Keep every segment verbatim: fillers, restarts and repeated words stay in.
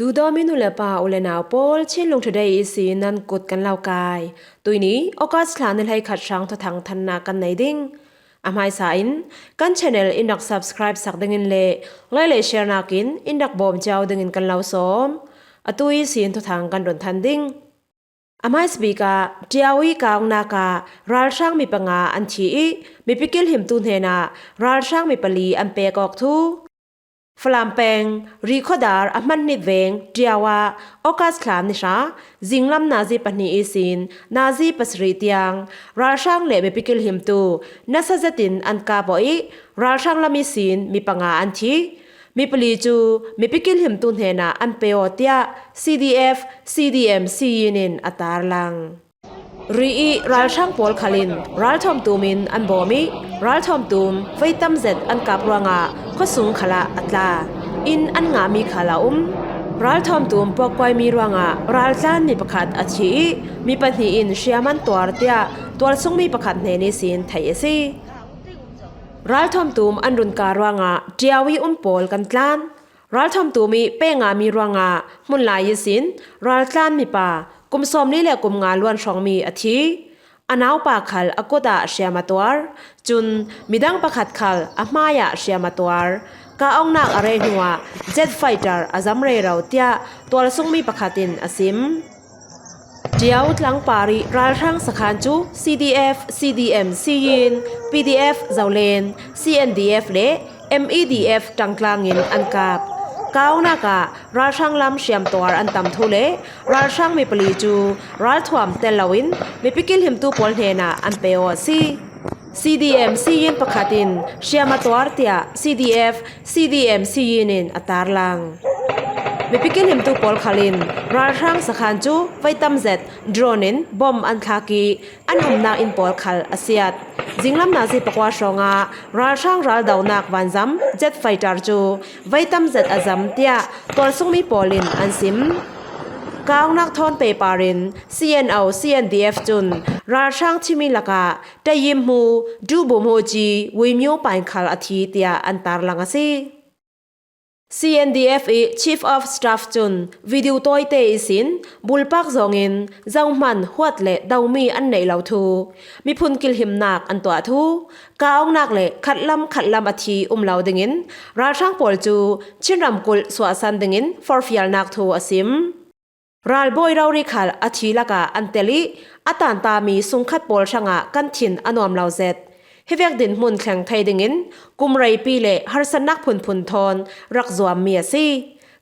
Duhdawmi nu le pa, u le nau pawl, Chinlung Today ihsin nan kut kan lo kai. Tuini August thla ni hleikhat hrang thuthang thanna kan nei ding. A hmaisa in kan channel in rak subscribe sak dingin le like le share nakin in rak bawm ciau dingin kan lo sawm. Atu ihsin thuthang kan run than ding. A hmaisa bik ah Ṭiau i kaungnak ah ralhrang mi panga an thi i mipi kilhimtu hnenah ralhrang mi pali an pek awk thu. Falam peng Rikhuadar a hmanhnit veng Ṭiau ah August thla ni hra zinglam nazi pahnih ihsin nazi pasarih tiang ralhrang le mipi kilhimtu nasa zetin an kap awh i ralhrang lam ihsin mi panga an thi. Mi pali cu mipi kilhimtu hnenah an pe aw tiah C D F C D M Siyin in a tarlang. Ri i ralhrang pawl khal in ralthawm tum in an bawm i ralthawm tum veitam zet an kap ruangah khuasung khalah a tla. Inn an ngahmi khal a um. Ralthawm tum puakkuaimi ruangah raltlan mi pakhat a thi i mi pahnih in hriam an tuar tiah tualsungmi pakhat hnen ihsin theih a si. Ralthawm tum an run kar ruangah Ṭiau i um pawl kan tlan. Ralthawm tum i pek ngahmi ruangah hmun lai ihsin raltlan mipa kum sawmli le kum nga luan hrawngmi a thi. A naupa khal a kut ah hriam a tuar. Cun midang pakhat khal a hmaiah hriam a tuar. Kah awknak a rei hnuah jet fighter a zam rero tiah tualsungmi pakhat in a sim. Ṭiau tlangpar i ralhrang sakhan cu C D F, C D M Siyin, P D F Zolen, C N D F le M E D F ṭangtlang in an kap. Kah awknak ah ralhrang lam hriam tuar an tam thu le ralhrang mi pali cu ralthuam tel loin mipi kilhimtu pawl hnenah an pe aw a si. C D M Siyin pakhat in hriam a tuar tiah C D F, C D M Siyin in a tarlang. Mipi kilhimtu pawl khal in ralhrang sakhan cu veitam zet drone in bom an thlak i an umnak inn pawl khal a siat. Zinglam nazi pakua hrawngah ralhrang raldonak vanzam jet fighter cu veitam zet a zam tiah tualsungmi pawl in an sim. Kah awknak thawn pehpar in C N O, C N D F cun ralhrang thimi lakah Tayim hmu, Dubu hmu ci Wimyo Pain khal a thi tiah an tarlang a si. C N D F i Chief of Staff cun video tawite ihsin bulpak zawngin zohman huat le domi an neih lo thu, miphun kilhimnak an tuah thu, kah awknak le khatlam khatlam a thi um lo dingin ralhrang pawl cu Chin ramkulh suahsan dingin forhfialnak thu a sim. Ralbawi rori khal a thi lakah an tel i a tantami sungkhat pawl hrangah kan thin a nuam lo zet. Hivek dinhmun thleng thei dingin kum reipi le harsatnak phunphun thawn rak zuammi a si.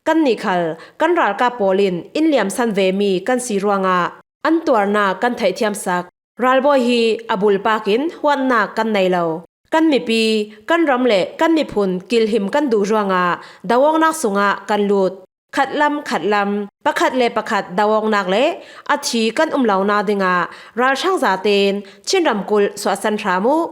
Kannih khal kan ralkap pawl in in liamsan vemi kan si ruangah an tuarnak kan theihthiamsak. Ralbawi hi a bulpak in huatnak kan nei lo. Kan mipi, kan ram le kan miphun kilhim kan duh ruangah doawknak sungah kan lut. Khatlam khatlam, pakhat le pakhat doawknak le a thi kan um lo nadingah ralhrang zaten Chin ramkulh suahsan hram uh.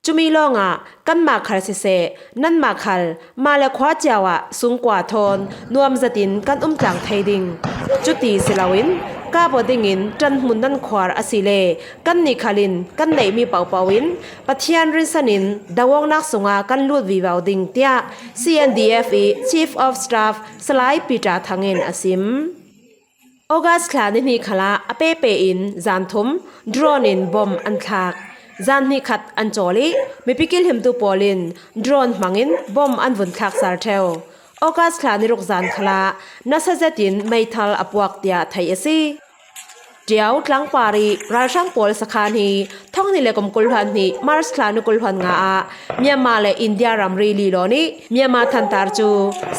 Cumi lawngah kanmah khal siseh, nanmah khal mah le khua cio ah sungkua thawn nuam zetin kan um tlang thei ding. Cuti si loin kap aw dingin ṭanhmun nan khuar a si le kannih khal in kan neihmi pohpoh in Pathian rinsan in doawknak sungah kan lut vivo ding, tiah C N D F i Chief of Staff Salai Peter Thang in a sim. August thla ni hnih khalah a pehpeh in zan thum drone in bom an thlak. Zan hnih khat an cawl i mipi kilhimtu pawl in drone hmangin bom an vun thlak sal ṭheu. August thla ni ruk zan khalah nasa zetin meithal a puak tiah theih a si. Ṭiau tlangpar i ralhrang pawl sakhan hi thonghnih le kum kul hluan hnih March thla ni kul hluan nga ah Myanmar le India ramri lilawn i Myanmar thantar cu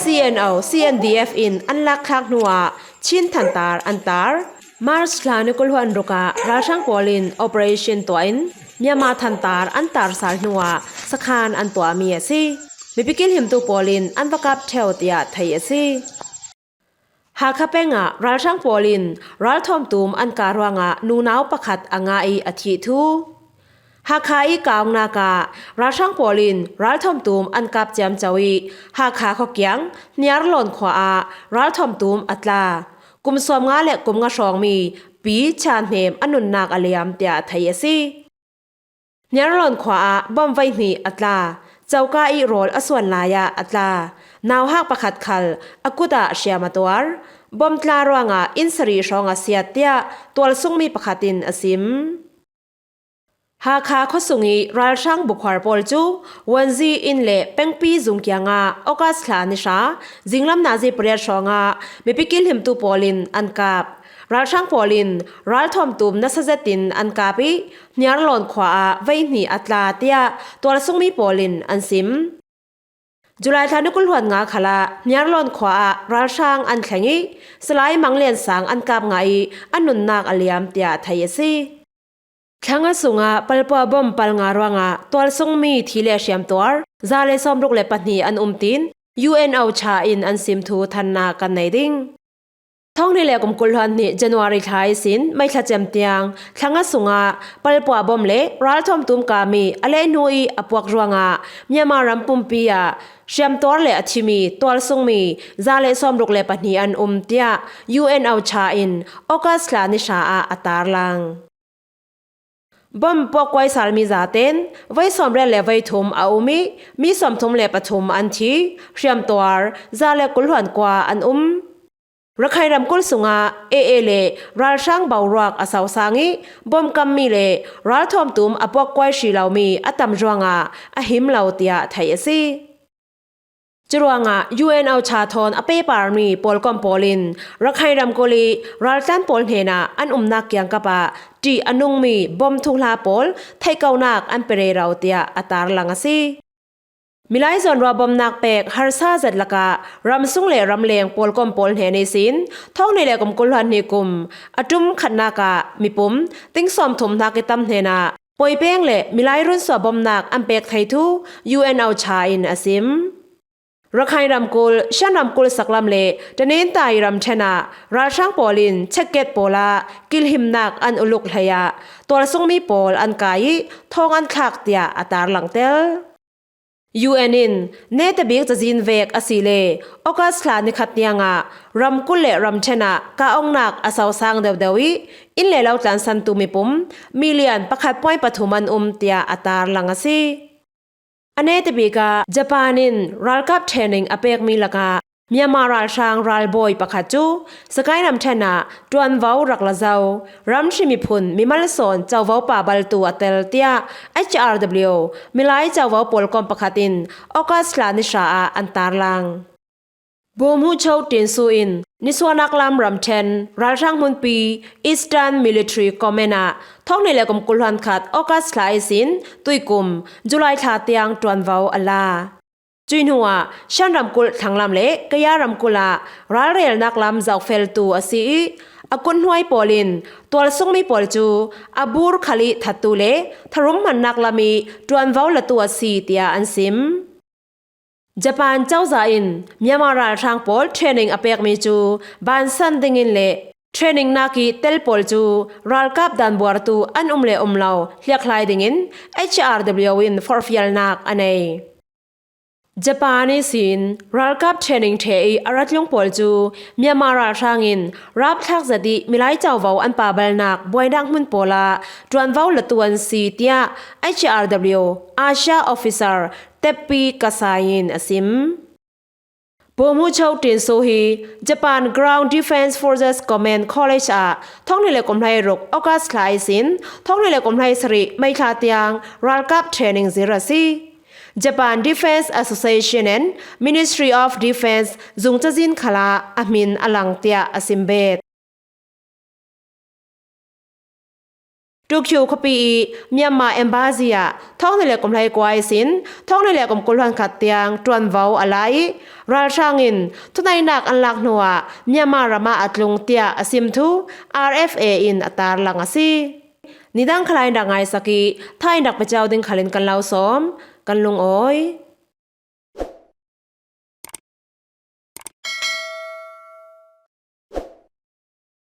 C N O, C N D F in an lakthlak hnuah Chin thantar an tar. March thla ni kul hluan ruk ah ralhrang pawl in operation tuah in Myanmar thantar an tar sal hnuah sakhan an tuahmi a si. Mipi kilhimtu pawl in an va kap ṭheu tiah theih a si. Hakha peng ah ralhrang pawl in ralthawm tum an kah ruangah nunau pakhat a ngah i a thih thu. Hakha i kah awknak ah ralhrang pawl in ralthawm tum an kap ciamco i Hakha khuakiang Hniarlawn khua ah ralthawm tum a tla. Kum sawmnga le kum nga hrawngmi Pi Chan Hnem a nunnak a liam tiah theih a si. Hniarlawn khua ah bom veihnih a tla. Coka i rawl a suan lai ah a tla. nauhak pakhat khal a kutah hriam a tuar. Bom tla ruangah inn sarih hrawng a siat tiah tualsungmi pakhat in a sim. Hakha khuasung ih ralhrang bukhuar pawl cu Wanzi inn le Pengpi zung kiangah August thla ni hra zinglam nazi pariat hrawngah mipi kilhimtu pawl in an kap. Ralhrang pawl in ralthawm tum nasa zetin an kap ih Hniarlawn khua ah vei hnih a tla tiah tualsungmi pawl in an sim. July thla ni kul hluan nga khalah Hniarlawn khua ah ralhrang an thleng ih Salai Mang Lian Sang an kap ngah ih a nunnak a liam tiah thei a si. Thlanga sungah palpua bom pal nga ruangah tualsungmi thi le hriamtuar za le sawmruk le pahnih an um tiin U N OCHA in an sim thu thannak kan nei ding. Thawng hnih le kum kul hluan hnih January thla ihsin May thla cem tiang thlanga sungah palpua bom le ralthawm tum kami a lehnu ih a puak ruangah Myanmar ram pumpi ah hriamtuar le a thimi tualsungmi za le sawmruk le pahnih an um tiah U N OCHA in August thla ni hra ah a tarlang. Bom puakkuai salmi zaten voi sawmriat le voi thum a um ih mi sawmthum le pathum an thi, hriamtuar za le kul hluan kua an um. Rakhine ramkulh sungah A A le ralhrang boruak a sosang ih bom kammi le ralthawm tum a puakkuai hrih lomi a tam ruangah a him lo tiah theih a si. Curuangah U N OCHA thawn a pehparmi pawlkom pawl in Rakhine ramkulh ih raltlan pawl hnenah an umnak kiangkap ah ṭih a nungmi bom thuhla pawl theihkohnak an pe rero tiah a tarlang a si. Milai zawnruah bomnak pek harsa zet lakah ramsung le ramleng pawlkom pawl hnen ihsin thawng hnih le kum kul hluan hnih kum a ṭum khatnak ah mipum ting sawmthum hnak ih tam hnenah poipeng le milai runsuah bomnak an pek thei thu U N OCHA in a sim. Rakhine ramkulh, Shan ramkulh saklam le Tanintharyi ramṭhen ah ralhrang pawl in checkgate pawl ah kilhimnak an uluk hleiah tualsungmi pawl an kai ih thawng an thlak tiah a tarlang tel. U N in netabik cazin vek a si le August thla ni khat tiangah ramkulh le ramṭhen ah kah ongnak a sosang deuhdeuh ih inn le lo tlansantu mipum million pakhat point pathum an um tiah a tarlang a si. A netabik ah Japan in ralkap training a pekmi lakah Myanmar ralhrang ralbawi pakhat cu Sagaing ramṭhen ah ṭuanvo rak la zo, ramhri miphun mimal sawn covo pabaltu a tel tiah H R W milai covo pawlkom pakhat in August thla ni hra ah an tarlang. Bawmhucho Tinsu in nisuahnak lam ramṭhen ralhrang hmunpi Eastern Military Command ah thawng hnih le kum kul hluan khat August thla ihsin tuikum July thla tiang ṭuanvo a la. Cuih hnuah Shan ramkulh thlanglam le Kaya ramkulh ah ralrelnak lam zohfeltu a si ih a kuthnuai pawl in tualsungmi pawl cu a bur khal ih thattu le tharum hmannak lam ih ṭuanvo latu a si tiah an sim. Japan cozah in Myanmar ralhrang pawl training a pekmi cu bansan dingin le training nak ih tel pawl cu ralkap danbuartu an um le um lo hliakhlai dingin H R W in forhfialnak a nei. Japan ihsin ralkap training ṭheh ih a ratlung pawl cu Myanmar ralhrang in rapthlak zet ih milai covo an pabalnak buainak hmun pawl ah ṭuanvo latu an si tiah H R W Asia Officer Teppi Kasai in a sim. Bawmhucho Tinsu hi Japan Ground Defense Forces Command College ah thawng hnih le kum hleiruk August thla ihsin thawng hnih le kum hleisarih May thla tiang ralkap training zir a si. Japan Defense Association and Ministry of Defense zung cazin khalah a hmin a lang tiah a sim bet. Tokyo khuapi ih Myanmar Embassy ah thawng hnih le kum hleikua ihsin thawng hnih le kum kul hluan khat tiang ṭuanvo a la ih ralhrang in thuneihnak an lak hnuah Myanmar ram ah a tlung tiah a sim thu R F A in a tarlang a si. Nidang khalai in rak ngaisak ih thain rak pecau ding khalin kan lo sawm, kan lungawi.